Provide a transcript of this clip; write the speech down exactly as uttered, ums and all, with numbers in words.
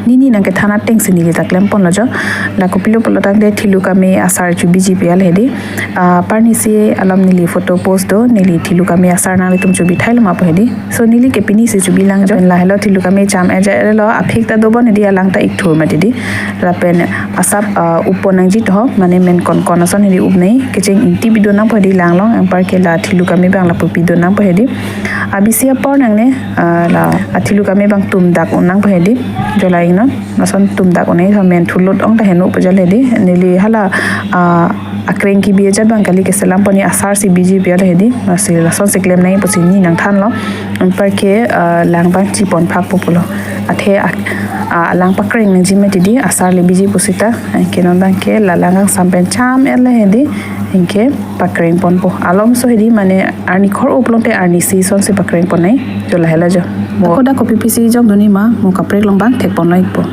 Nini nangkethan atengsi neli ta klemponlo jo. La kopilo pulo tangte thilukame asar chobiji pi al hedi. Ah, parnisi alam neli photo post do, neli thilukame asar nanglitum chobi thailo ma pu hedi. So neli ke pinisi chobilang jo. Lahelo thilukame cham eja elo, aphik ta dobon hedi, alang ta ikthur mati di. Lapen asap, ah, upon nangji to, mane men konkon ason hedi upnei, kecheng ingti pido nang pu hedi langlong, anparke la thilukame abang lapu pido nang pu hedi. Abisi apor nangne, ah, la athilukame abang tum dak un nang pu hedi. Jo la ingnon, lason tum dak un nang, men thulut ong ta heno pu jo le hedi. Neli hala, ah, akreng kebi ajat abang kali, keselam poni asarsi biji pi al hedi. Lasi lasonsi klem nang pusi neli nangthanlo. Anparke, ah, lang abang chipon phakpo pulo. Athe, ah, ah, lang pakreng nangji mati di, asar le biji pusita. Anke non abangke la lang kangsam pen cham el le hedi. Anke pakrengponpo. Alomso hedi, mane arni khor-o pulote arnisi asonsi pakrengpon nai. Jo lahelo jo. Mo ako dak kopi pisi jongdun nima, mo kaprek along abang thekponlo ikpo.